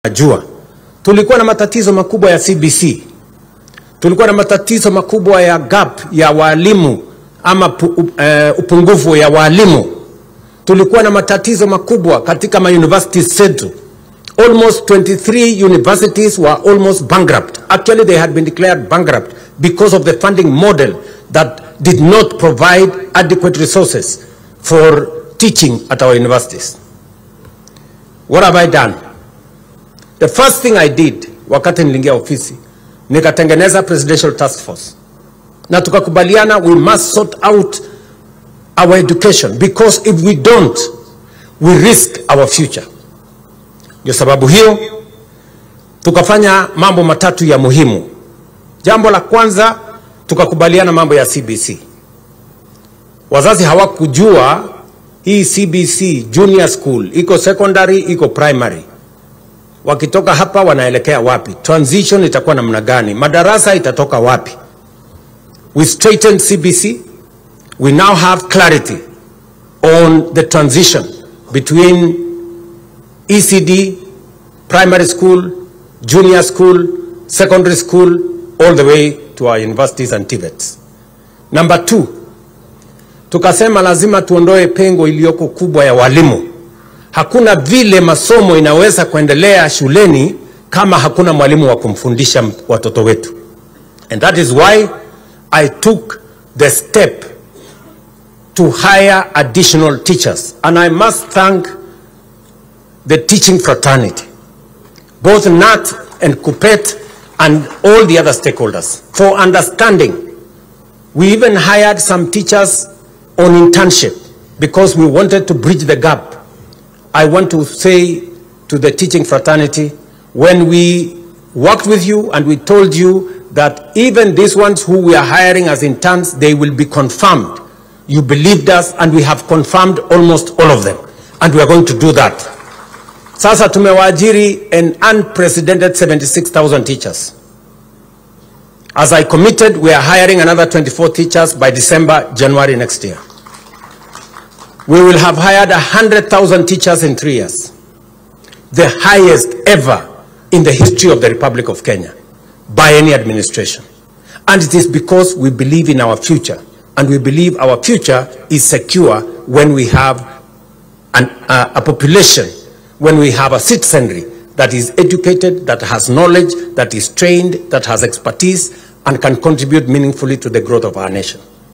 Mnajua tulikuwa na matatizo makubwa ya CBC, tulikuwa na matatizo makubwa ya gap ya walimu ama upungufu ya walimu. Tulikuwa na matatizo makubwa katika ma universities zetu. Almost 23 universities were almost bankrupt. Actually, they had been declared bankrupt because of the funding model that did not provide adequate resources for teaching at our universities. What have I done? The first thing I did wakati niliingia ofisi, nikatengeneza Presidential Task Force. Na tukakubaliana we must sort out our education, because if we don't, we risk our future. Ndio sababu hiyo tukafanya mambo matatu ya muhimu. Jambo la kwanza, tukakubaliana mambo ya CBC. Wazazi hawakujua hii CBC junior school, iko secondary, iko primary. Wakitoka hapa wanaelekea wapi? Transition itakuwa namna gani? Madarasa itatoka wapi? We straightened CBC. We now have clarity on the transition between ECD, primary school, junior school, secondary school, all the way to our universities and TVETs. Number two, tukasema lazima tuondoe pengo iliyoko kubwa ya walimu. Hakuna vile masomo inaweza kuendelea shuleni kama hakuna mwalimu wa kumfundisha watoto wetu. And that is why I took the step to hire additional teachers. And I must thank the teaching fraternity, both KNUT and KUPPET and all the other stakeholders, for understanding. We even hired some teachers on internship because we wanted to bridge the gap. I want to say to the teaching fraternity, when we worked with you and we told you that even these ones who we are hiring as interns, they will be confirmed. You believed us, and we have confirmed almost all of them. And we are going to do that. Sasa tumewaajiri an unprecedented 76,000 teachers. As I committed, we are hiring another 24 teachers by December, January next year. We will have hired 100,000 teachers in 3 years. The highest ever in the history of the Republic of Kenya by any administration. And it is because we believe in our future. And we believe our future is secure when we have a population, when we have a citizenry that is educated, that has knowledge, that is trained, that has expertise, and can contribute meaningfully to the growth of our nation.